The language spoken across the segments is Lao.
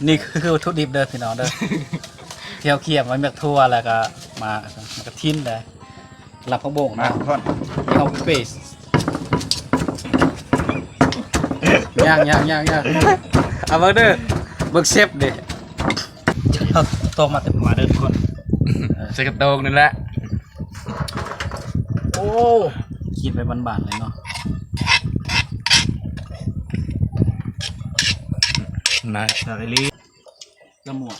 ນີ້ຄືວັດຖຸດິບເດີພີ່ນ້ອງເດີ ທີ່ເຮົາກຽມໄວ້ ໝາກຖົ່ວ ແລ້ວກໍໝາກ ໝາກກະທິນເດີ ລຳຜັກບົ້ງ ມາທຸກຄົນ ເຮົາເປສ ຍ່າງໆໆໆ ເອົາເບິ່ງເດີ ເບິ່ງເຊັບເດ້ ເອົາຕອງມາແຕ່ ມາເດີທຸກຄົນ ໃສ່ກະໂຕງນີ້ແຫຼະ ໂອ້ ກິນໄປບານໆເລີຍເນາະ ນາຍ ນາຍອີ່ຫຼີ ລະມົວ.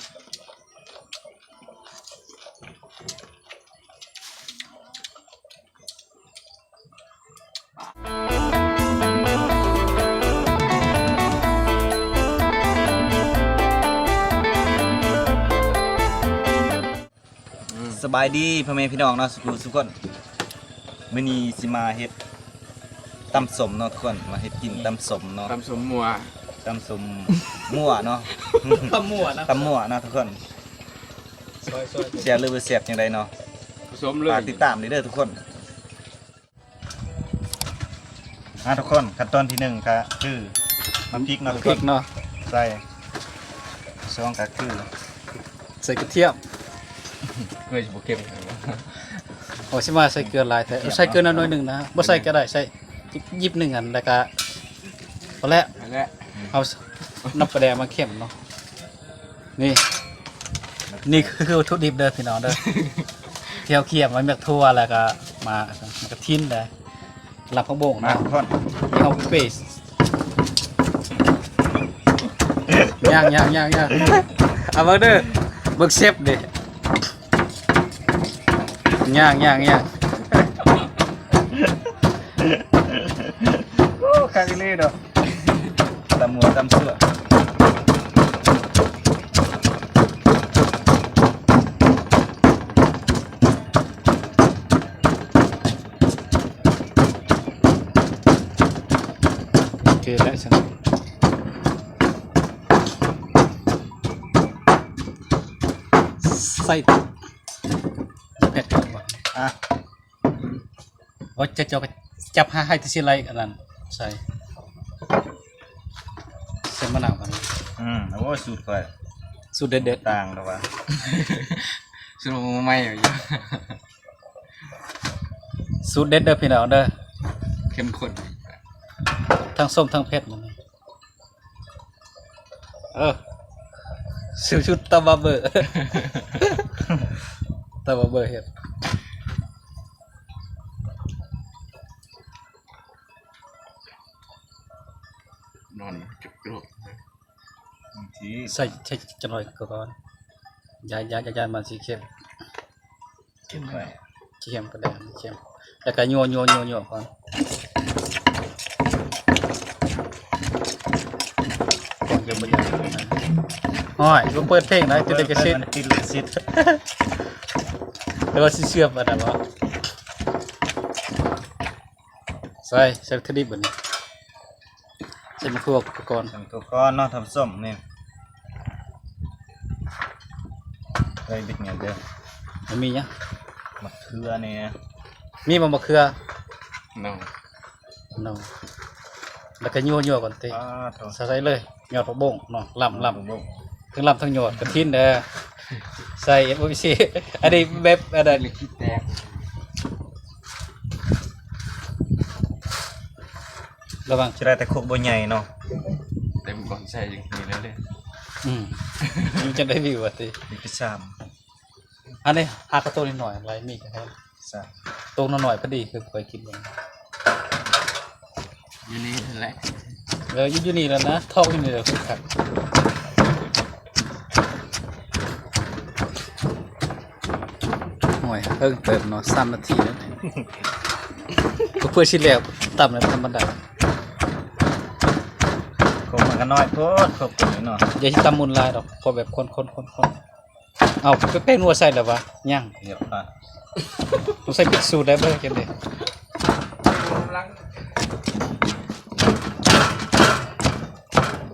ສະບາຍດີພໍ່ແມ່ພີ່ນ້ອງເນາະ ສູ່ຜູ້ສູ່ຄົນ ມື້ນີ້ຊິມາເຮັດ ຕຳສົ້ມເນາະທຸກຄົນ ມາເຮັດກິນ ອືມ ຕຳສົ້ມເນາະ ຕຳສົ້ມມົວ ຕຳສົ້ມມົວເນາະ ຕຳມົວນະ ຕຳມົວເນາະທຸກຄົນ ແຊບຫຼືບໍ່ແຊບຈັ່ງໃດເນາະ ປະສົມເລີຍ ຝາກຕິດຕາມເດີທຸກຄົນ ອ່າ ທຸກຄົນ ຂັ້ນຕອນທີໜຶ່ງກະຄື ນ້ຳພລິກເນາະ ນ້ຳພລິກເນາະ ໃສ່ ສອງກະຄື ໃສ່ກະທຽມ ເອີຍ ຊິບໍ່ເຄັມ ໂອ້ ຊິມາໃສ່ເກືອຫຼາຍແທ້ ໃສ່ເກືອໜ້ອຍໜຶ່ງນະ ບໍ່ໃສ່ກໍໄດ້ ໃສ່ຫຍິບໜຶ່ງອັນ ແລ້ວກໍພໍແລ້ວ ພໍແລ້ວ ເອົານ້ຳປາແດກມາເຄັມເນາະ ນີ້ ນີ້ຄືວັດຖຸດິບເດີພີ່ນ້ອງເດີ ທີ່ເຮົາກຽມໄວ້ ໝາກຖົ່ວ ແລ້ວກໍໝາກ ໝາກກະທິນເດີ ລຳຜັກບົ້ງ ມາທຸກຄົນ ເຮົາເປສ ຍ່າງໆໆໆ ເອົາເບິ່ງເດີ ເບິ່ງເຊັບເດ້ ຍ່າງໆໆ ໂອ້ ຄັກອີ່ຫຼີເນາະ ຕຳໝວກຕຳຊົ່ວ ໂອເຄແລ້ວຊັ້ນ ໃສ່ ແພັດ ອ່ະ ໂອ້ຍ ເຈົ້າ ເຈົ້າກໍຈັບຫາໃຫ້ແຕ່ຊິໄລ່ອັນນັ້ນໃສ່ ໃສ່ມະນາວກັນ ອືມ ໂອ້ຍ ສູດຂ້ອຍ ສູດເດັດໆ ຕ່າງແລ້ວວ່າ ສູດໃໝ່ຢູ່ ສູດເດັດເດີພີ່ນ້ອງເດີ ເຂັ້ມຂຸ້ນ ທັງສົ້ມທັງເຜັດມື້ນີ້ ເອີ ຊື່ ຊື່ຕາບາເບີ ຕາບາເບີເຮັດ ນອນຈຸກໂລກ ໃສ່ ໃສ່ຈັກໜ້ອຍກ່ອນ ຢ່າ ຢ່າ ຢ່າ ຢ່າມັນຊິເຄັມ. ເຄັມໄປ ເຄັມປານໃດ ເຄັມ ແລ້ວກໍຍົວໆໆໆກ່ອນ ກ່ອນຈະບໍ່ຢາກ ໂອ້ຍ ບໍ່ເປີດເພງໄດ໋ ຕິດລິຂະສິດ ຕິດລິຂະສິດ ແຕ່ວ່າຊິເຊື່ອມອັນນັ້ນບໍ່ ໃສ່ ໃສ່ວັດຖຸດິບບັດນີ້ ໃສ່ໝາກຖົ່ວກ່ອນ ໃສ່ໝາກຖົ່ວກ່ອນເນາະ ທ່ານຜູ້ຊົມ ນີ້ ໃສ່ບິດຫຍັງເດີ ມັນມີຫຍັງ ໝາກເຂືອແດ່ ມີບໍ່ໝາກເຂືອ ໂນ ໂນ ແລ້ວກໍຍົວໆກ່ອນຕິ ອ່າ ໃສ່ເລີຍ ຍອດຜັກບົ້ງເນາະ ລຳ ຍອດຜັກບົ້ງ ລຳ ທັງລຳທັງຍອດ ກະທິນເດີ ໃສ່ ເອັຟ ໂອ ຊີ ອັນນີ້ແບບອັນນັ້ນ ລະວັງ ຊິໄດ້ແຕ່ຄົກບໍ່ໃຫຍ່ເນາະ ເຕັມກ່ອນໃສ່ຈັ່ງນີ້ເລີຍ ອືມ ມັນຈະໄດ້ວິວວ່າຕິ ມີແຕ່ຊາມ ອັນນີ້ຫາກະໂຕນ້ອຍໆ ໄລມີກະແຮງ ໂຕນ້ອຍໆ ພໍດີ ຄືຂ້ອຍກິນເອງ ຢູ່ນີ້ແຫຼະ ເອີ ຢູ່ ຢູ່ນີ້ແຫຼະນະ ທອກຢູ່ນີ້ແຫຼະ ຄືຄັກ ໂອ້ຍ ເຫິງເຕີບເນາະ ສາມນາທີແລ້ວ ເພື່ອຊິແລ້ວ ຕຳແລ້ວທຳມະດາ ຄົກມັນກະນ້ອຍໂພດ ຄົກຕົວນີ້ເນາະ ຢ່າຊິຕຳໝຸ່ນຫຼາຍດອກ ພໍແບບຄົນໆໆໆ ເອົາ ແປ້ງນົວໃສ່ແລ້ວຫວາ? ຍັງ ດຽວ ຕ້ອງໃສ່ເປັນສູດໄດ້ບໍ່? ເຮັດຈັ່ງໃດ?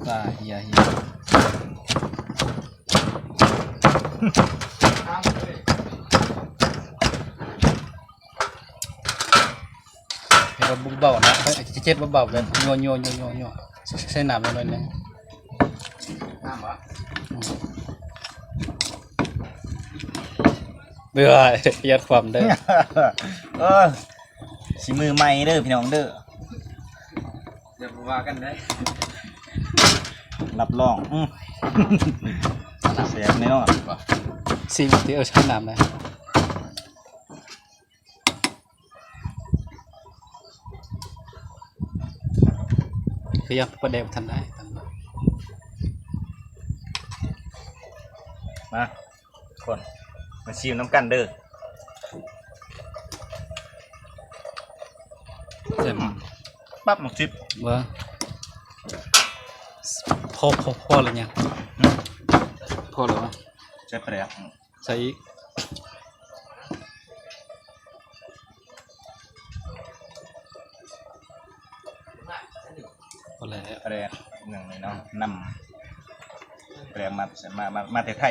ຕາເຫຍ ເຫຍ ເຮັດແບບເບົາໆນະ ເຮັດເບົາໆ ແບບຍົວໆໆໆ ໃສ່ ໃສ່ນ້ຳໜ້ອຍໜຶ່ງ ນ້ຳຫວາ? ເບື່ອ ຢ້ານຄວາມເດີ. ເອີ ສີມືໃໝ່ເດີພີ່ນ້ອງເດີ. ຢ່າມາວ່າກັນເດີ ຮັບຮອງ ອືມ ແຊບແນ່ນອນ. ຊີມຕິ ເອີ ໃສ່ນ້ຳນະ. ຄືຍັງປາແດກບໍ່ທັນໄດ້. ມາ ທຸກຄົນ ມາຊີມນຳກັນເດີ. ໃສ່ໝາກ ປັບໝາກຊິບ ບໍ່ ພໍ ພໍ ພໍແລ້ວຫຍັງ? ຫືມ ພໍແລ້ວຫວາ? ໃສ່ປາແດກ ໃສ່ອີກ. ພໍແລ້ວ ປາແດກຫຍັງນີ້ເນາະ ນ້ຳ ປາແດກມາ ມາ ມາ ມາແຕ່ໄທ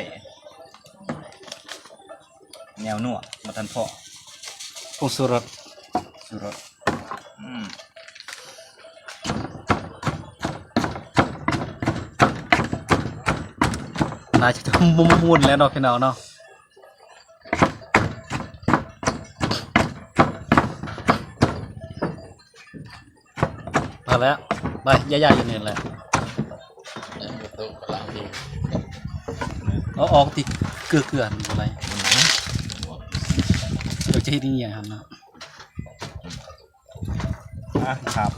ແນວນົວບໍ່ທັນພໍ. ຜົງຊູລົດ ຊູລົດ ອືມ ໜ້າຈະໝຸ່ນແລ້ວເນາະ ພີ່ນ້ອງເນາະ. ເອົາແລ້ວ ໄປ ຢ່າໆ ຢູ່ນີ້ແຫຼະ. ເອົາອອກຕິ ເກືອໆ ຫັ້ນບໍ່ໄດ້. ເຈົ້າຈະເຮັດອີ່ຫຍັງຫັ້ນນະ? ອ່ະ ຄັບ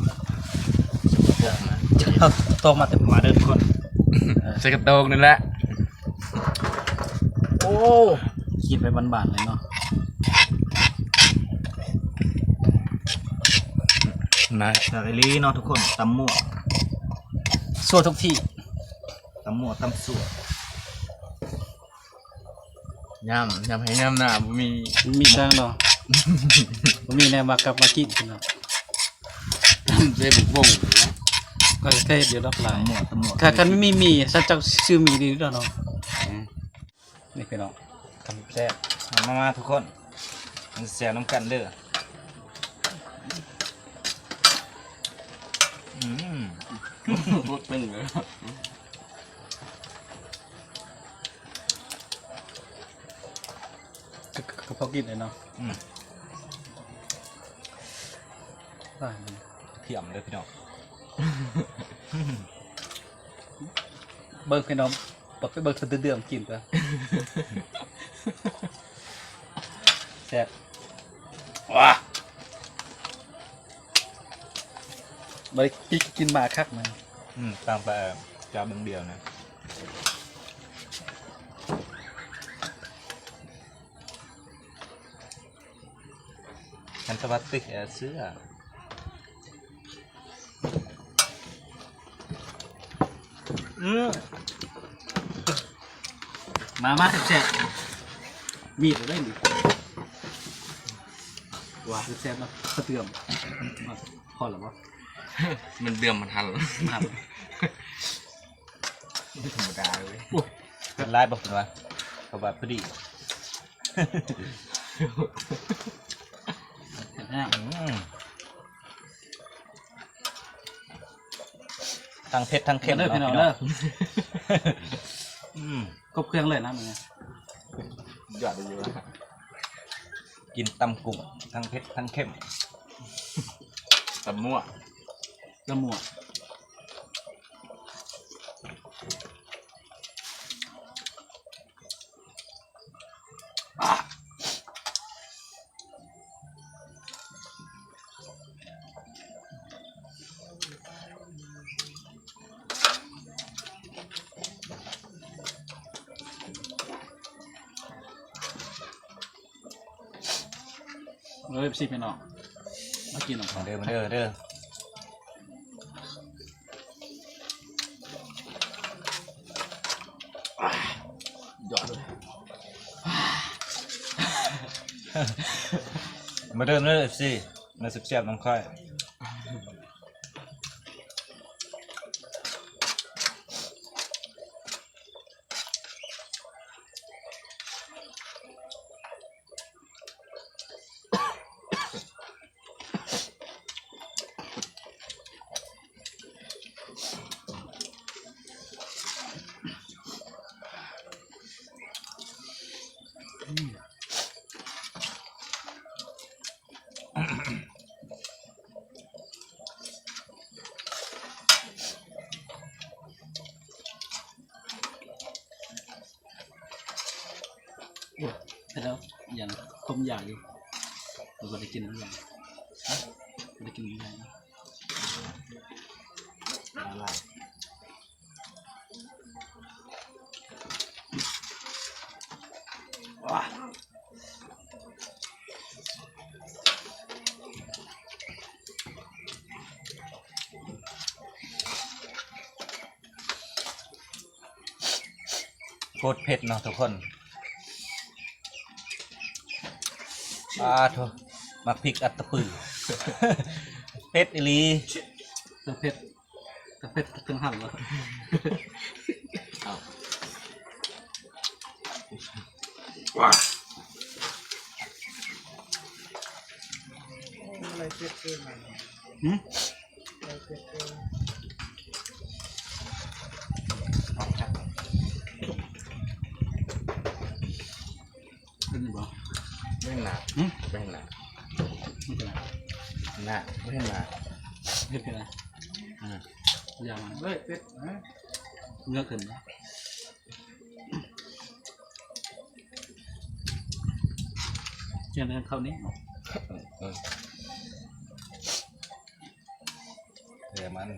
ເອົາ ຕອກມາແຕ່ ມາເດີທຸກຄົນ ໃສ່ກະໂຕກນີ້ແຫຼະ. ໂອ້ ກິນໄປບານໆ ເລີຍເນາະ ນາ ແຊບອີ່ຫຼີເນາະທຸກຄົນ. ຕຳມົ້ວ ຊົ່ວທຸກທີ່ ຕຳມົ້ວ ຕຳຊົ່ວ. ຍາມ ຍາມໄຮ່ຍາມນາບໍ່ມີ ບໍ່ມີທາງດອກ ບໍ່ມີແນວມາກັບມາກິນເນາະ. ໃສ່ບັກບົ້ງ ກໍເຮັດຢູ່ດອກຫຼາຍ. ຕຳໝວດ ຕຳໝວດ ຄັນ ຄັນມີໝີ່ ສັນເຈົ້າຊື້ໝີ່ດີດອກເນາະ. ອືມ ນີ້ພີ່ນ້ອງ ຄຳແຊບ ມາ ມາ ມາທຸກຄົນ ມາແຊບນຳກັນເດີ. ອືມ ໂຄດຕຶງເລີຍ. ກະ ກະ ກະເພາະກິນເລີຍເນາະ. ອືມ ວ້າຍ ທຽມເດີພີ່ນ້ອງ ເບິ່ງພີ່ນ້ອງ ປະ ໄປເບິ່ງເທື່ອເດືອມກິນເດີ ແຊບ. ວ້າ ບໍ່ໄດ້ກິນ ກິນມາຄັກມັນ. ອືມ ຕ່າງໄປຈາບເບິ່ງດຽວນະ. ຄັນຕະວັດຕິກແອເຊຍ. ອືມ ມາ ມາແຊບໆ ມີດເອົາໄດ້ນີ້ ວ່າແຊບໆ ເນາະ ກະເທື່ອມ ພໍແລ້ວບໍ່? ມັນເດືອມມັນທັນ ທັນ ບໍ່ທຳມະດາເວີຍ. ໂອ້ຍ ເປັນຫຼາຍບໍ່ເພິ່ນວ່າ ເຂົາວ່າພໍດີ. ອືມ ທັງເຜັດທັງເຄັມເນາະພີ່ນ້ອງເນາະ. ອືມ ຄົບເຄື່ອງເລີຍນະມື້ນີ້ ຍອດຢູ່ ກິນຕຳກຸ້ງ ທັງເຜັດທັງເຄັມ ຕຳມົ້ວ ຕຳມົ້ວ. ເອີ ເອັຟຊີ ພີ່ນ້ອງ ມາກິນນຳກັນເດີ ມາເດີ ມາເດີ. ຍອດເລີຍ ມາເດີ ມາເດີ ເອັຟຊີ ມາແຊບໆ ນຳຂ້ອຍ. ເ ເຮັດແລ້ວ ຍັງຄົມຢາກຢູ່ ບໍ່ໄດ້ກິນນ້ຳຢາ ບໍ່ໄດ້ກິນນ້ຳຢາ ໂຄດເຜັດເນາະທຸກຄົນ ອາໂທ້ ໝາກພິກອັດຕະປື ເຜັດອີ່ຫຼີ ເຜັດ ເຜັດເຖິງຫຳບໍ່? ຫືມ? ເຫັນບໍ່? ບໍ່ເຫັນໜ້າ ຫືມ? ບໍ່ເຫັນໜ້າ ມັນເປັນຫຍັງ? ໜ້າ ບໍ່ເຫັນໜ້າ ເຮັດຈັ່ງໃດ? ອືມ ຢ່າງ ເອີຍ ເປັດ ເຫື່ອຂຶ້ນ ເຮັດໃຫ້ເຂົ້ານີ້ ເອີ ເອີ ມັນ